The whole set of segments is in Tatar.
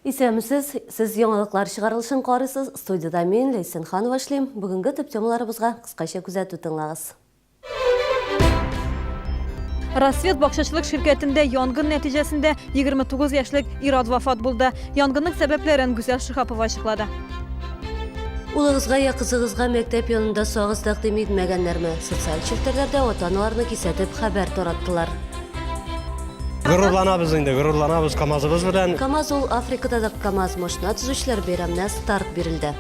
Исәнмесез, сез яңалыклар чыгарылышын карыйсыз. Студиядә мин, Ләйсән Ханова эшлим. Бүгенге төп темаларыбызга кыскача күзәтү тыңлагыз. Рассвет бакчачылык ширкәтендә янгын нәтиҗәсендә 29 яшьлек ир-ат вафат булды. Янгынның сәбәпләрен Гүзәл Шиһапова ачыклады. Улыгызга я кызыгызга мәктәп янында сагыз тәкъдим итмәгәннәрме? Социаль челтәрләрдә ата-аналарны кисәтеп хәбәр тараттылар. Горурланабыз инде, горурланабыз КАМАЗыбыз белән. КАМАЗ ул Африкада да КАМАЗ машина төзүчеләр бәйрәменә старт бирелде.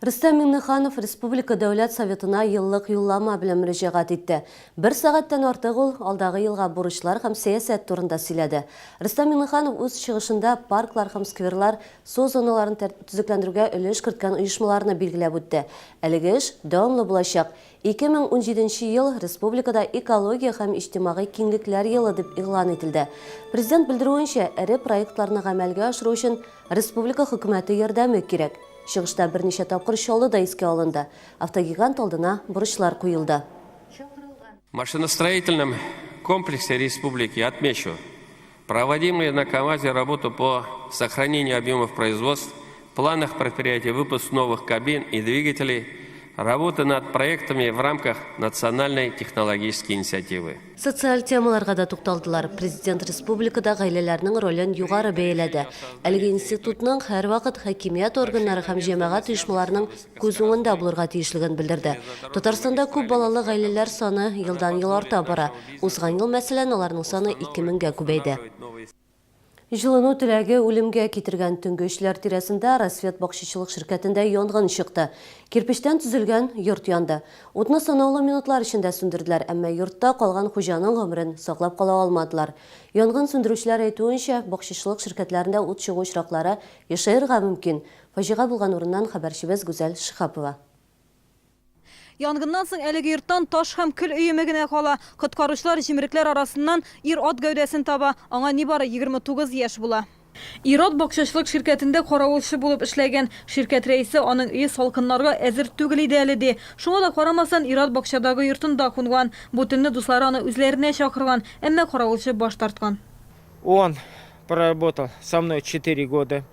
Рөстәм Миңнеханов Республика Дәүләт Советына еллык юллама белән мөрәҗәгать итте. Бер сәгатьтән артык ул алдагы елга бурычлар һәм сәясәт турында сөйләде. Рөстәм Миңнеханов үз чыгышында парклар һәм скверлар, су зоналарын төзекләндерүгә өлеш керткән оешмаларны билгеләп үтте. Әлеге эш дәвамлы булачак. 2017 нче ел республикада экология һәм иҗтимагый киңлекләр елы дип игълан ителде. Президент белдерүенчә, эре проектларны гамәлгә ашыру өчен республика хөкүмәте ярдәме кирәк. Чыгышта берничә тапкыр Чаллы да искә алынды. Автогигант алдына бурычлар куелды. В машиностроительном комплексе республики отмечу, проводимые на КАМАЗе работу по сохранению объемов производств, планах предприятия выпуск новых кабин и двигателей, работы над проектами в рамках национальной технологической инициативы. Социаль темаларга да тукталдылар. Президент республикада гаиләләрнең ролен югары бәяләде. Әлеге институтның һәрвакыт хакимият органнары һәм җәмәгать оешмаларының күз уңында булырга тиешлеген белдерде. Татарстанда күп балалы гаиләләр саны елдан-ел арта бара. Узган ел, мәсәлән, аларның саны 2 меңгә күбәйде. Җылыну теләге үлемгә китергән төнге өчләр тирәсендә Рассвет бакчачылык ширкәтендә янгын чыкты. Кирпечтән төзелгән йорт янды. Утны санаулы минутлар эчендә сүндерделәр, әмма йортта калган хуҗаның гомерен саклап кала алмадылар. Янгын сүндерүчеләр әйтүенчә, бакчачылык ширкәтләрендә ут чыгу очраклары ешаерга мөмкин. Фаҗига булган урыннан хәбәрчебез Гүзәл Шиһапова. Янгыннан соң әлеге йорттан таш һәм көл өеме генә кала. Коткаручылар җимерекләр арасыннан ир-ат гәүдәсен таба. Аңа нибары 29 яшь була. Ир-ат бакчачылык ширкәтендә каравылчы булып эшләгән. Ширкәт рәисе аның өе салкыннарга әзер түгел иде әле, ди. Шуңа да карамастан, ир-ат бакчадагы йортында кунган. Бу төнне дуслары аны үзләренә чакырган, әмма каравылчы баш тарткан. Он проработал со мной четыре года.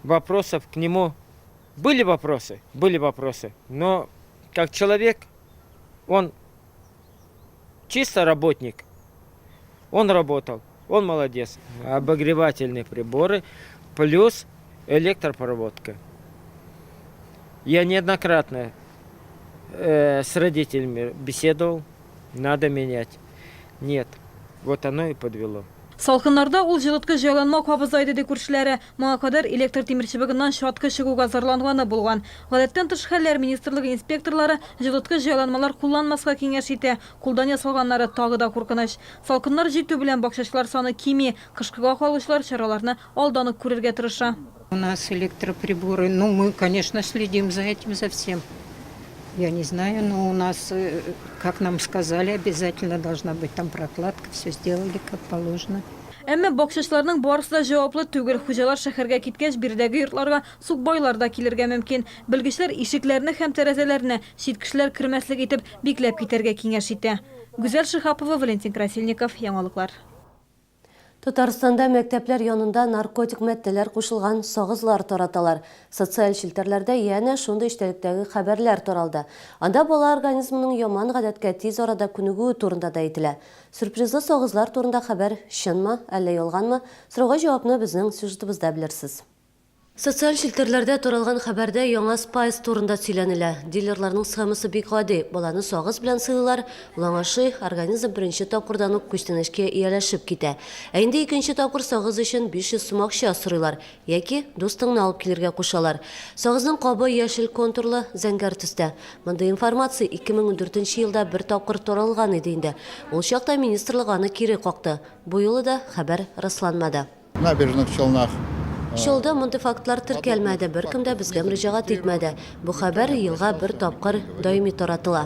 Вопросов к нему Были вопросы, были вопросы, но как человек он чисто работник. Он работал, он молодец. Обогревательные приборы плюс электропроводка. Я неоднократно э, с родителями беседовал, надо менять. Нет, вот оно и подвело. Салкыннарда ул җылыткыч җайланма кабыза иде, ди күршеләре. Моңа кадәр электр тимерчыбыгыннан чаткы чыгуга зарланганы булган. Гадәттән тыш хәлләр министрлыгы инспекторлары җылыткыч җайланмалар кулланмаска киңәш итә. Кулдан ясалганнары тагы да куркыныч. Салкыннар җитү белән бакчачылар саны кими. Кышкыга калучылар чараларны алдан ук күрергә тырыша. У нас электроприборы, ну, мы, конечно, следим за этим, за всем. Я не знаю, но у нас, э, как нам сказали, обязательно должна быть там прокладка, все сделали как положено. Әмма бакчачыларның барысы да җаваплы түгел. Хуҗалар шәһәргә киткәч, биредәге йортларга сукбайлар да килергә мөмкин. Белгечләр ишекләрне һәм тәрәзәләрне, чит кешеләр кермәслек итеп, бикләп китәргә киңәш итә. Гүзәл Шиһапова, Валентин Красильников, Яңалыклар. Татарстанда мәктәпләр янында наркотик матдәләр кушылган сагызлар тараталар. Социаль челтәрләрдә янә шундый эчтәлектәге хәбәрләр таралды. Анда бала организмының яман гадәткә тиз арада күнегүе турында да әйтелә. Сюрпризлы сагызлар турында хәбәр чынмы, әллә ялганмы? Сорауга җавапны безнең сюжетыбызда белерсез. Социаль челтәрләрдә таралган хәбәрдә яңа спайс турында сөйләнелә. Дилерларның схемасы бик гади, баланы сагыз белән сыйлыйлар, ул аңа ошый, организм беренче тапкырдан ук күчтәнәчкә ияләшеп китә. Ә инде икенче тапкыр сагыз өчен 500 сум акча сорыйлар яки дустыңны алып килергә кушалар. Сагызның кабы яшел контурлы, зәңгәр төстә. Мондый информация 2014 елда бер тапкыр таралган иде инде. Ул чакта министрлык аны кире какты. Бу юлы да хәбәр расланмады. Набережных Челнах. Чаллыда мондый фактлар теркәлмәде, беркем дә безгә мөрәҗәгать итмәде. Бу хәбәр елга бер тапкыр даими таратыла.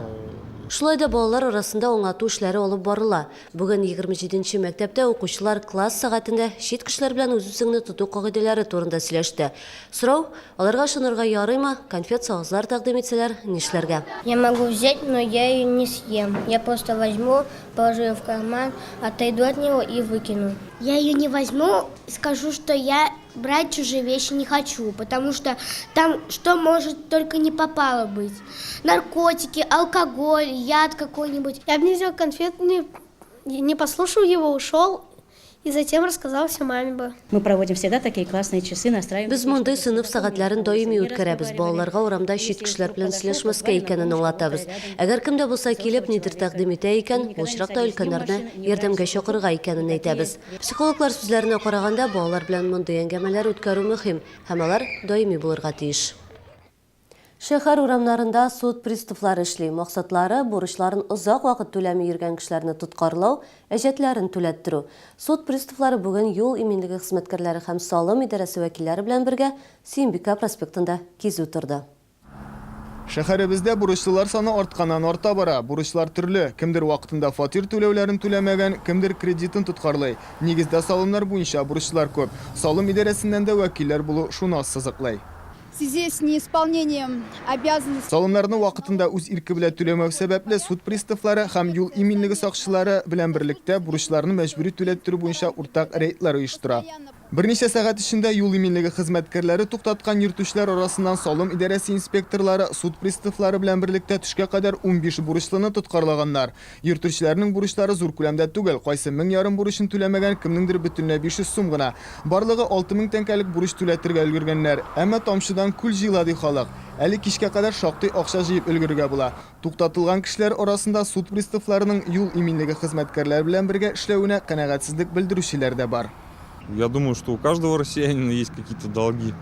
Шулай да балалар арасында аңлату эшләре алып барыла. Бүген 27 нче мәктәптә укучылар класс сәгатендә чит кешеләр белән үз-үзеңне тоту кагыйдәләре турында сөйләште. Сорау, аларга ышанырга ярыймы, конфет-сагызлар тәкъдим итсәләр, нишләргә? Я могу взять, но я ее не съем. Я просто возьму, положу ее в карман, отойду от него и выкину. Я ее не возьму, скажу, что я брать чужие вещи не хочу, потому что там что может только не попало быть. Наркотики, алкоголь, яд какой-нибудь. Я бы не взял конфет, не, не послушал его, ушел и затем рассказал все маме бы. Мы проводим всегда такие классные часы, настраиваем. Без мондый сыйныф сәгатьләрен даими үткәрәбез. Балаларга урамда чит кешеләр белән сөйләшмәскә икәнен аңлатабыз. Әгәр кем дә булса килеп, нидер тәкъдим итә икән, ул очракта өлкәннәрне ярдәмгә чакырырга икәнен әйтәбез. Психологлар сүзләренә караганда, балалар белән мондый әңгәмәләр үткәрү мөһим һәм алар даими булырга тиеш. Шәһәр урамнарында суд приставлары эшли. Максатлары, бурычларын озак вакыт түләми йөргән кешеләрне тоткарлау, әҗәтләрен түләттерү. Суд приставлары бүген юл иминлеге хезмәткәрләре һәм салым идарәсе вәкилләре белән бергә Сөембикә проспектында кизү торды. Шәһәребездә бурычлылар саны артканнан-арта бара. Бурычлар төрле, кемдер вакытында фатир түләүләрен түләмәгән, кемдер кредитын тоткарлый. Нигездә салымнар буенча бурычлар күп. Салым идарәсеннән дә вәкилләр булу шуны ассызыклый. В связи с неисполнением обязанностей. Салымнарны вакытында үз ирке белән түләмәү сәбәпле, суд приставлары һәм юл иминлеге сакчылары белән берлектә бурычларны мәҗбүри түләттерү буенча уртак рейдлар оештыра. Берничә сәгать эчендә юл иминлеге хезмәткәрләре туктаткан йөртүчеләр арасыннан салым идарәсе инспекторлары, суд приставлары белән берлектә төшкә кадәр 15 бурычлыны тоткарлаганнар. Йөртүчеләрнең бурычлары зур күләмдә түгел, кайсы 1500 бурычын түләмәгән, кемнеңдер бөтенләй 500 сум гына. Барлыгы 6000 тәңкәлек бурыч түләтергә өлгергәннәр. Әмма тамчыдан күл җыела, ди халык. Әле кичкә кадәр шактый акча җыеп өлгерергә була. Туктатылган кешеләр арасында суд приставларының юл иминлеге хезмәткәрләре белән бергә эшләвенә канәгатьсезлек белдерүчеләр дә бар. Я думаю, что у каждого россиянина есть какие-то долги.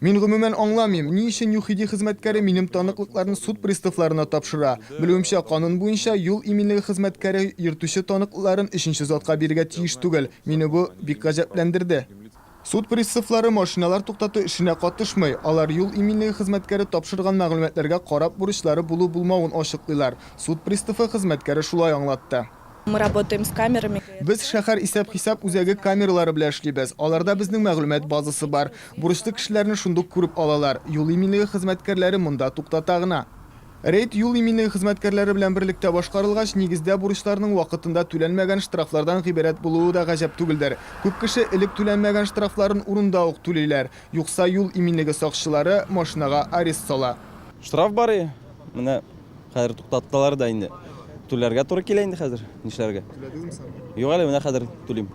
Мин гомумән аңламыйм, ни өчен ЮХИДИ хезмәткәре минем таныклыкларны суд приставларына тапшыра? Белүемчә, канун буенча, юл иминлеге хезмәткәре йөртүче таныклыкларын өченче затка бирергә тиеш түгел. Мине бу бик гаҗәпләндерде. Суд приставлары машиналар туктату эшенә катышмый, алар юл иминлеге хезмәткәре тапшырган мәгълүматларга карап бурычлары булу-булмавын ачыклыйлар. Суд приставы хезмәткәре шулай аңлатты. Мы работаем с камерами. Без шәһәр исәп-хисап үзәге камералары белән эшлибез. Аларда безнең мәгълүмат базасы бар. Бурычлы кешеләрне шундук күреп алалар. Юл иминлеге хезмәткәрләре монда туктата гына. Рейд юл иминлеге хезмәткәрләре белән берлектә башкарылгач, нигездә бурычларның вакытында түләнмәгән штрафлардан гыйбарәт булуы да гаҗәп түгелдер. Күп кеше элек түләнмәгән штрафларын урында ук түлиләр. Юкса юл иминлеге сакчылары машинага арест сала. Штраф бар и, менә хәзер туктаттылар да инде. Түләргә туры килә инде хәзер, нишләргә. Түләдегезме соң? Юк әле, менә хәзер түлим.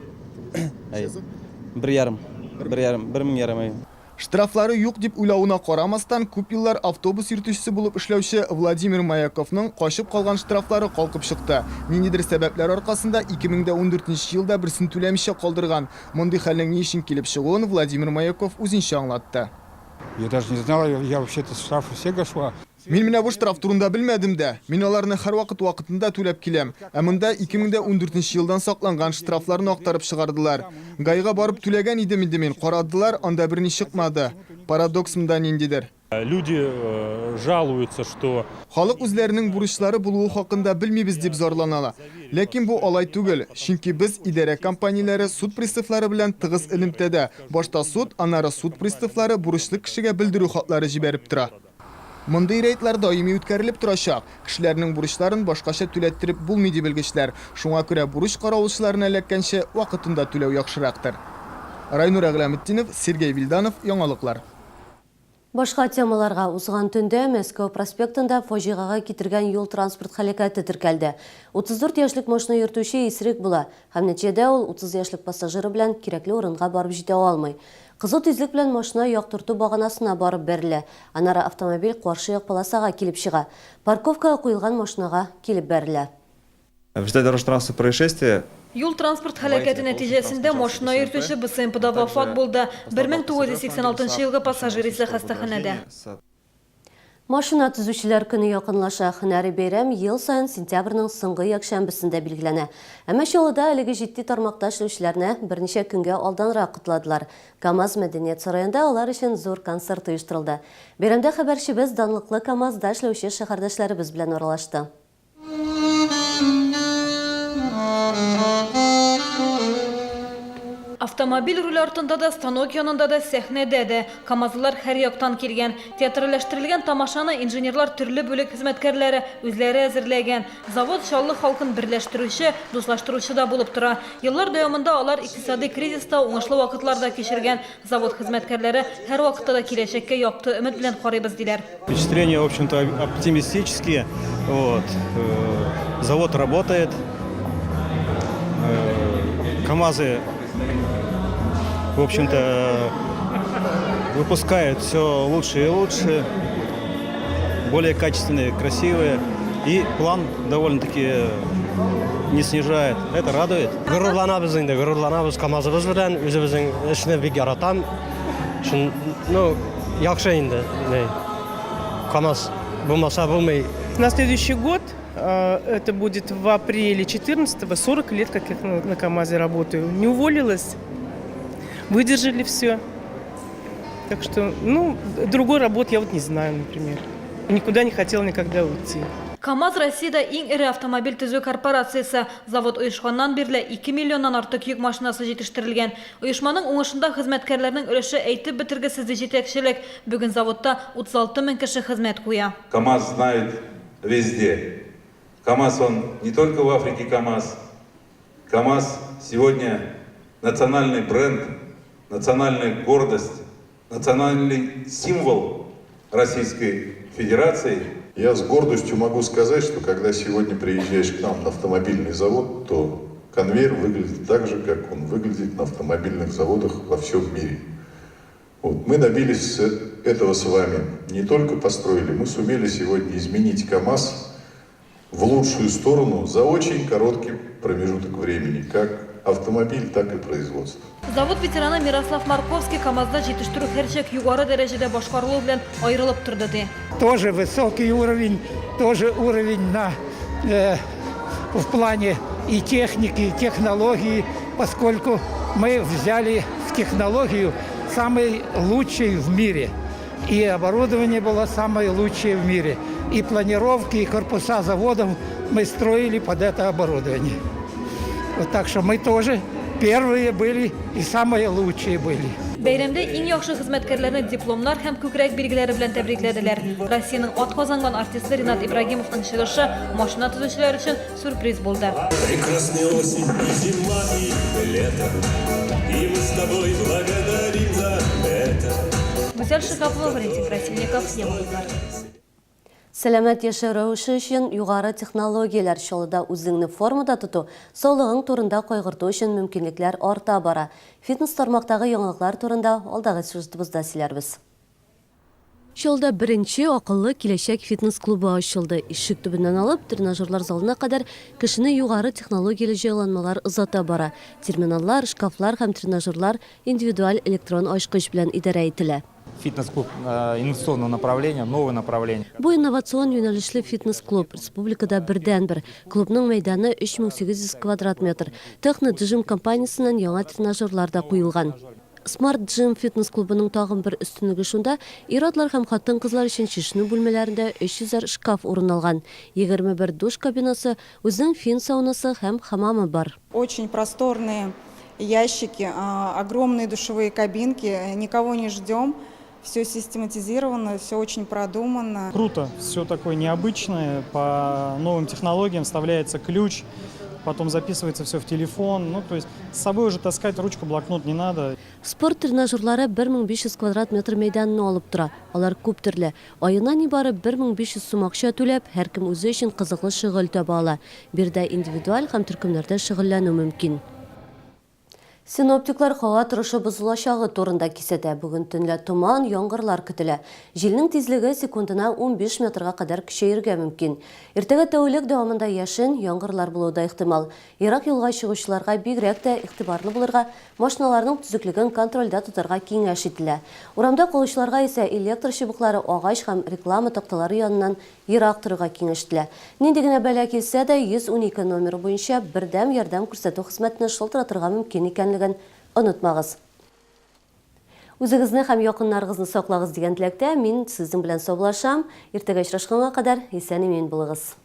Әйе. Бер ярым. Бер ярым, бер мең ярым, әйе. Штрафлары юк дип уйлавына карамастан, күп еллар автобус йөртүчесе булып эшләүче Владимир Маяковның качып калган штрафлары калкып чыкты. Ниндидер сәбәпләр аркасында 2014 нче елда берсен түләмичә калдырган. Мондый хәлнең ни өчен килеп чыгуын Владимир Маяков үзенчә аңлатты. Я даже не знала, я вообще-то штрафы все гашла. Мин менә бу штраф турында белмәдем дә. Мин аларны һәрвакыт вакытында түләп киләм. Ә монда 2014 нче елдан сакланган штрафларны актарып чыгардылар. ГАИга барып түләгән идем инде мин, карадылар, анда берни чыкмады. Парадокс монда ниндидер. Люди жалуются, что. Халык үзләренең бурычлары булуы хакында белмибез дип зарланала. Ләкин бу алай түгел, чөнки без идарә компанияләре, суд приставлары белән тыгыз элемтәдә. Башта суд, аннары суд приставлары бурычлы кешегә белдерү хатлары җибәреп тора. Мондый рейдлар даими үткәрелеп торачак. Кешеләрнең бурычларын башкача түләттереп булмый, ди белгечләр. Шуңа күрә бурыч каравылчыларына эләккәнче, вакытында түләү яхшырактыр. Райнур Әгъләметдинов, Сергей Вилданов, Яңалыклар. Башка темаларга узган төндә Мәскәү проспектында фаҗигагә китергән юл-транспорт һәлакәте теркәлде. 34 яшьлек машина йөртүче исерек була һәм нәтиҗәдә ул 30 яшьлек пассажиры белән кирәкле урынга барып җитә алмый. Кызу тизлек белән машина яктырту баганасына барып бәрелә. Аннары автомобиль каршы як полосага килеп чыга. Парковкага куелган машинага килеп бәрелә. В результате дорожно-транспортного происшествия Юл-транспорт һәлакәте нәтиҗәсендә машина йөртүче БСМПда вафат булды. 1986 елгы пассажир исә хастаханәдә. Машина төзүчеләр көне якынлаша. Һөнәри бәйрәм ел саен сентябрьнең соңгы якшәмбесендә билгеләнә. Әмма Чаллыда әлеге җитди тармакта эшләүчеләрне берничә көнгә алданрак котладылар. КАМАЗ мәдәният сараенда алар өчен зур концерт оештырылды. Бәйрәмдә хәбәрчебез данлыклы КАМАЗда эшләүче шәһәрдәшләребез белән аралашты. Автомобиль руле артында да, станок янында да, сәхнәдә дә. КАМАЗлылар һәр яктан килгән. Театральләштерелгән тамашаны инженерлар төрле бүлек хезмәткәрләре үзләре әзерләгән. Завод Чаллы халкын берләштерүче, дуслаштыручы да булып тора. Еллар дәвамында алар икътисадый кризис та, уңышлы вакытлар да кичергән. Завод хезмәткәрләре һәрвакытта да киләчәккә якты өмет белән карыйбыз, диләр. Впечатления, в общем-то, оптимистические. Вот. Э, завод работает. Э, КАМАЗы, в общем-то, выпускают все лучше и лучше, более качественные, красивые. И план довольно-таки не снижает. Это радует. Горурланабыз инде, горурланабыз КАМАЗыбыз белән, үзебезнең эшне бик яратам. Шун, ну, яхшы инде. КАМАЗ булмаса булмый. На следующий год, э, это будет в апреле 14-го, 40 лет, как я на КАМАЗе работаю. Не уволилась, выдержали все. Так что, ну, другой работы я вот не знаю, например. Никуда не хотела никогда уйти. КАМАЗ Россиядә иң эре автомобиль төзү корпорациясе. Завод оешканнан бирле 2 миллионнан артык йөк машинасы җитештерелгән. Оешманың уңышында хезмәткәрләрнең өлеше әйтеп бетергесез, ди җитәкчелек. Бүген заводта 36 мең кеше хезмәт куя. КАМАЗ знают везде. КАМАЗ он не только в Африке КАМАЗ. КАМАЗ сегодня национальный бренд, национальная гордость, национальный символ Российской Федерации. Я с гордостью могу сказать, что когда сегодня приезжаешь к нам на автомобильный завод, то конвейер выглядит так же, как он выглядит на автомобильных заводах во всем мире. Вот. Мы добились этого с вами. Не только построили, мы сумели сегодня изменить КАМАЗ в лучшую сторону за очень короткий промежуток времени, как автомобиль, так и производство. Завод ветераны Мирослав Марковский КАМАЗда җитештерү һәрчак югары дәрәҗәдә башкарылуы белән аерылып торды, ди. Тоже высокий уровень, тоже уровень на, э, в плане и техники, и технологии, поскольку мы взяли в технологию самый лучший в мире. И оборудование было самое лучшее в мире. И планировки, и корпуса заводов мы строили под это оборудование. Вот так что мы тоже первые были и самые лучшие были. Бәйрәмдә иң яхшы хезмәткәрләрне дипломнар һәм күкрәк билгеләре белән тәбрикләделәр. Россиянең атказанган артисты Ринат Ибрагимовның чыгышы машина төзүчеләр өчен сюрприз булды. Прекрасная осень и зима и лето, и мы с тобой благодарим за это. Гүзәл Шиһапова, Валентин Красильников, Яңалыклар. Сәламәт яшәү рәвеше өчен югары технологияләр Чаллыда үзеңне формада тоту, саулыгың турында кайгырту өчен мөмкинлекләр арта бара. Фитнес тармактагы яңалыклар турында алдагы сюжетыбызда сөйләрбез. Чаллыда беренче акыллы киләчәк фитнес-клубы ачылды. Ишек төбеннән алып, тренажерлар залына кадәр кешене югары технологияле җайланмалар озата бара. Терминаллар, шкафлар һәм тренажерлар индивидуаль электрон ачкыч белән идарә ителә. Фитнес-клуб э, инновационного направления, новое направление. Бу инновацион юнәлешле фитнес-клуб республикада бердәнбер. Клубның мәйданы 3800 квадрат метр. Техно-Джим компаниясеннән яңа тренажерлар да куелган. Smart Gym фитнес-клубының тагын бер өстенлеге шунда, ир-атлар һәм хатын-кызлар өчен чишенү бүлмәләрендә 300 әр шкаф урын алган. 21 душ кабинасы, үзенең фин саунасы һәм хамамы бар. Очень просторные ящики, огромные душевые кабинки, никого не ждем. Все систематизировано, все очень продумано. Круто, все такое необычное, по новым технологиям вставляется ключ, потом записывается все в телефон. Ну, то есть с собой уже таскать ручку, блокнот не надо. Спорт тренажерлары 1500 квадрат метр мәйданны алып тора. Алар күп төрле. Аена нибары 1500 сум акча түләп, һәркем үзе өчен кызыклы шөгыль таба ала. Биредә индивидуаль һәм төркемнәрдә шөгыльләнү мөмкин. Синоптиклар һава торышы бозылачагы турында кисәтә. Бүген төнлә томан, яңгырлар көтелә. Җилнең тизлеге секундына 15 метрга кадәр көчәергә мөмкин. Иртәгә тәүлек дәвамында яшен, яңгырлар булуы да ихтимал. Ерак юлга чыгучыларга бигрәк тә игътибарлы булырга, машиналарның төзеклеген контрольдә тотарга киңәш ителә. Урамда калучыларга исә электр чыбыклары, агач һәм реклама такталары яныннан ерак торырга киңәш ителә. Нинди генә бәла килсә дә, 112 номеры буенча бердәм ярдәм күрсәтү хезмәтенә шылтыратырга мөмкин икәнлеген онытмагыз. Үзегезне һәм якыннарыгызны саклагыз дигән теләктә мин сезнең белән саубуллашам. Иртәгә очрашканга кадәр исән-имин булыгыз.